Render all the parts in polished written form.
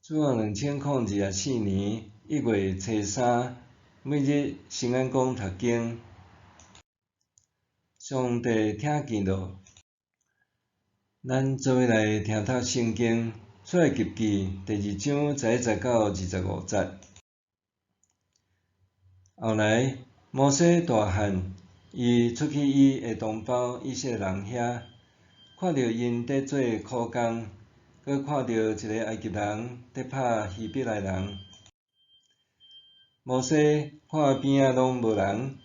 主後2024年1月初三，每日聖安講讀經，上帝聽見了。咱做伙來聽讀聖經，出埃及記第二章11節到25節。後來，摩西大漢，伊出去伊的同胞以色列人遐，看著𪜶佇做苦工。閣看著一个埃及人佇拍希伯來人。摩西看邊仔攏無人，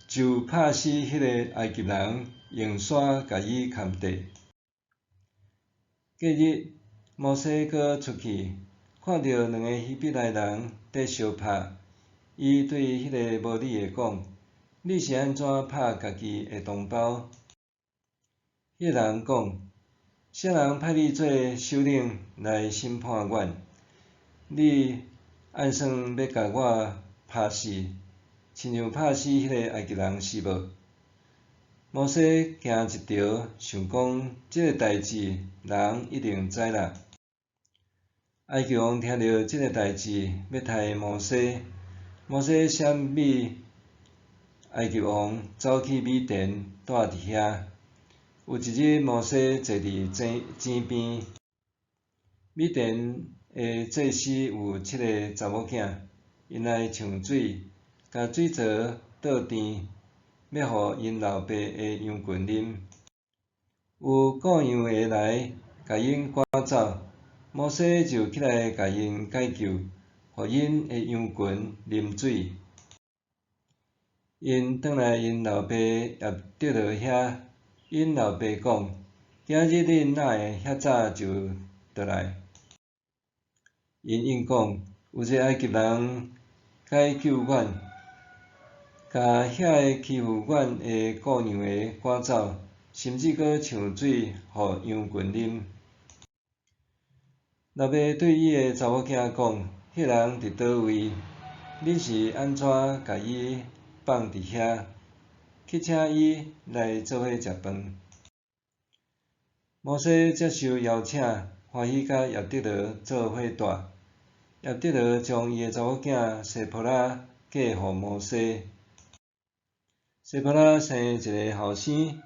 就拍死彼个埃及人，用沙共伊崁綴。隔日，摩西閣出去，看著兩个希伯來人佇相拍，伊對彼个無理的講：你是按怎拍家己的同胞？彼个人講：啥人派你做首領來審判阮？你按算欲共我拍死，親像拍死彼个埃及人是無？摩西驚一趒，想講這个代誌人一定知啦。埃及王聽著這个代誌，欲刣摩西，摩西閃避埃及王，走去米甸，蹛佇遐。有一日，摩西坐佇井井邊，米甸的祭司有七个查某囝，𪜶來搶水，共水槽倒甜，欲予𪜶老爸的羊群啉。有顧羊的來，共𪜶趕走，摩西就起來共𪜶解救，予𪜶的羊群啉水。𪜶轉來𪜶老爸葉忒羅遐。𪜶老爸講：今日恁哪會遐早就轉來？𪜶應講：有一个埃及人解救阮，共遐个欺負阮的顧羊的趕走，甚至閣搶水予羊群啉。老爸對伊的查某囝講：彼人佇佗位？恁是按怎共伊放佇遐？去請伊來做伙食飯。摩西接受邀請，歡喜佮葉忒羅做伙蹛。葉忒羅將伊的查某囝西波拉嫁予摩西。西波拉生一个後生，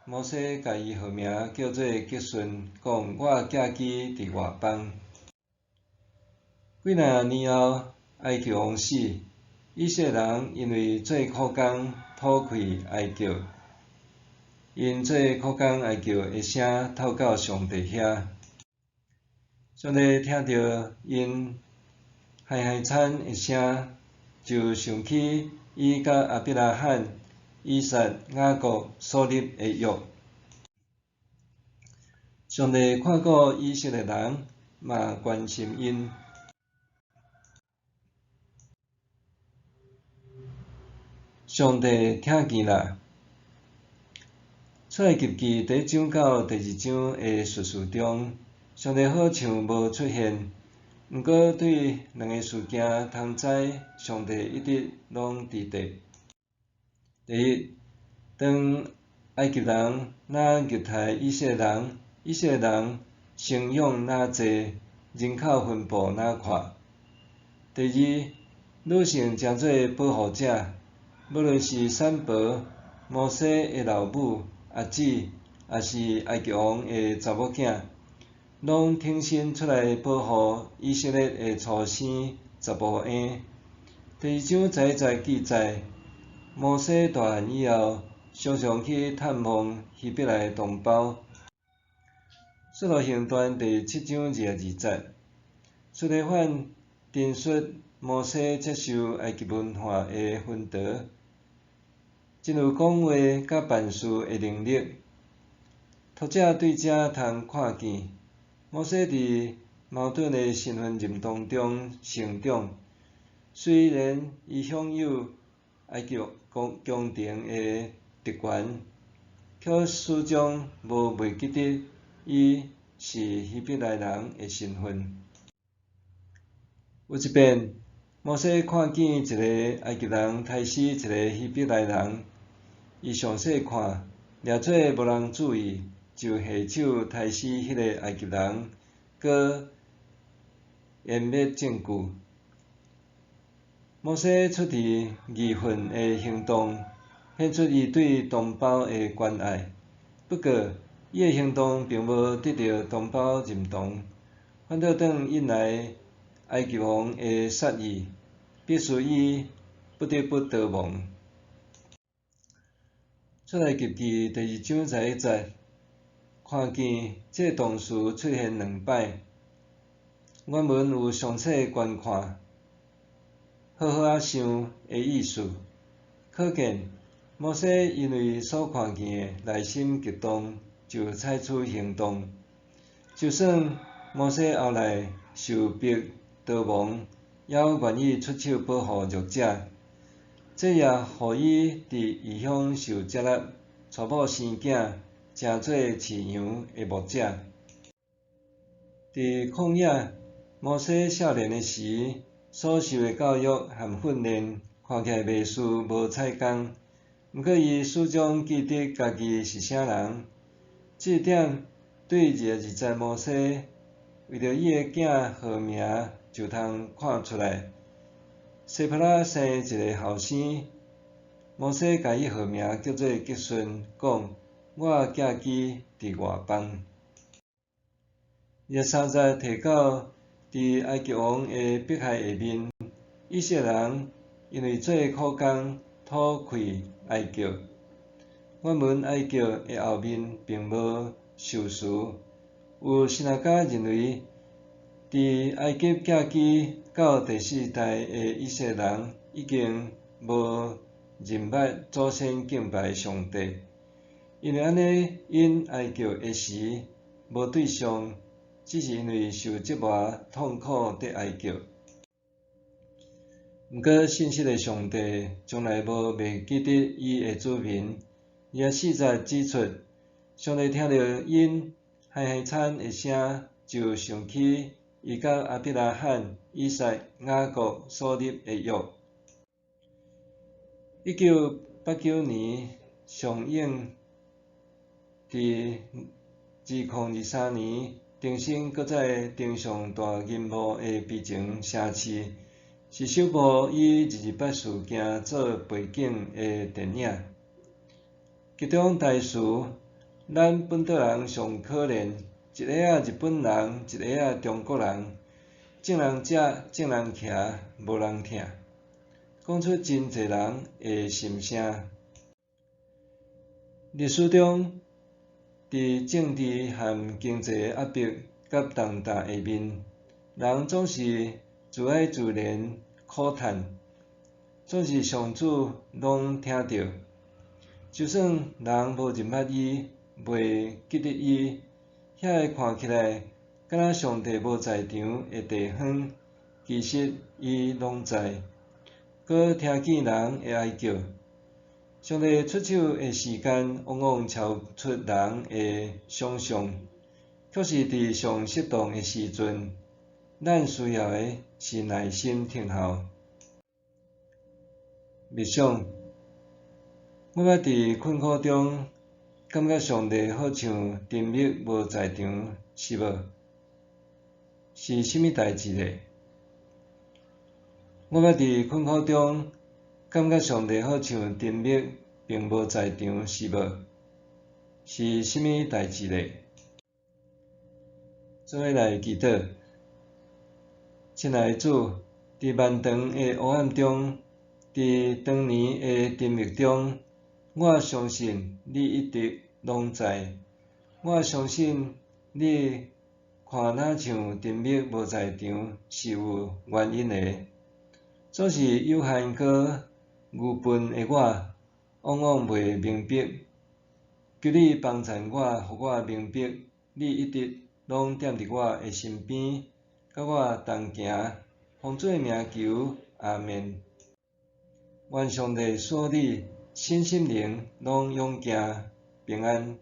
摩西共伊號名叫做革順，講我寄居佇外邦。幾若年後，埃及王死，以色列人因為做苦工，討氣哀叫，𪜶做苦工哀叫的聲透到上帝遐，上帝聽著𪜶哀哀慘的聲，就想起伊佮亞伯拉罕、以撒、雅各所立的約。上帝看顧以色列人，嘛關心𪜶。上帝聽見啦！出埃及記第一章到第二章的敘事中，上帝好像無出現，毋過對兩个事件通知，上帝一直攏佇咧。第一，當埃及人若虐待以色列人，以色列人生養若濟，人口分布若闊。第二，女性成做保護者。無論是散婆、摩西的老母、阿姊，抑是埃及王的查某囝，攏挺身出來保護以色列的初生查埔嬰。第二章11節記載，摩西大漢以後，常常去探望希伯來同胞。使徒行傳第七章22節，司提反陳述摩西接受埃及文化的薰陶，真有講話佮辦事的能力。讀者對這通看見，摩西佇矛盾的身份認同中成長。雖然伊享有埃及宮廷的特權，卻始終無袂記得伊是希伯來人的身份。有一遍，摩西看見一个埃及人刣死一个希伯來人，伊詳細看，掠做無人注意，就下手刣死彼个埃及人，閣湮滅證據。摩西出自義憤的行動，顯出伊對同胞的關愛。不過，伊的行動並無得著同胞認同，反倒轉引來埃及王的殺意，迫使伊不得不逃亡。出埃及記第二章十一節，看見這個動詞出現兩擺，原文有詳細觀看，好好仔想的意思。可見摩西因為所看見的內心激動，就採取行動。就算摩西後來受迫逃亡，猶願意出手保護弱者，這也予伊佇異鄉受接納，娶某生囝，成做飼羊的牧者。佇曠野，摩西少年的時所受的教育和訓練，看起來袂輸無彩工。毋過伊始終記得家己是啥人。這一點對22節摩西為著伊的囝號名就通看出來。西帕拉生一个後生，摩西共伊號名叫做革順，講我寄居佇外邦。23節提到，佇埃及王的迫害下面，以色列人因為做苦工，討氣哀叫。原文哀叫的後面並無受詞。有神學家認為，佇埃及寄居到第四代的以色列人已經無認捌祖先敬拜上帝，因為按呢，𪜶哀叫的時無對象，只是因為受折磨痛苦佇哀叫。毋過信實的上帝從來無袂記得伊的子民。24節指出，上帝聽著𪜶嗨嗨慘的聲，就想起伊佮亞伯拉罕、以撒、雅各所立的約。1989年上映，佇2023年重新閣再登上大銀幕的《悲情城市》，是首部以二二八事件做背景的電影。其中台詞：咱本島人上可憐，一下仔日本人，一下仔中國人，眾人食，眾人徛，無人疼，講出真濟人的心聲。歷史中，佇政治和經濟壓迫佮重擔下面，人總是自哀自憐苦嘆，總是上主攏聽著，就算人無認捌伊，袂記得伊，遐个看起來敢若上帝無在場的地方，其實伊攏在，閣聽見人的哀叫。上帝出手的時間，往往超出人的想像，卻是佇上適當的時陣。咱需要的是耐心等候。默想，我捌佇困苦中，感覺上帝好像沉默無在場，是無？是啥物代誌咧？我捌佇困苦中，感覺上帝好像沉默，並無在場，是無？是啥物代誌咧？做伙來祈禱，親愛的主，佇漫長的黑暗中，佇長年的沉默中，我相信你一直攏在。我相信你看若像沉默無在場，是有原因的。總是有限閣愚笨的我，往往袂明白。求你幫贊我，予我明白，你一直攏踮佇我的身邊，佮我同行。奉主的名求，阿們。願上帝賜予你身心靈攏勇健平安。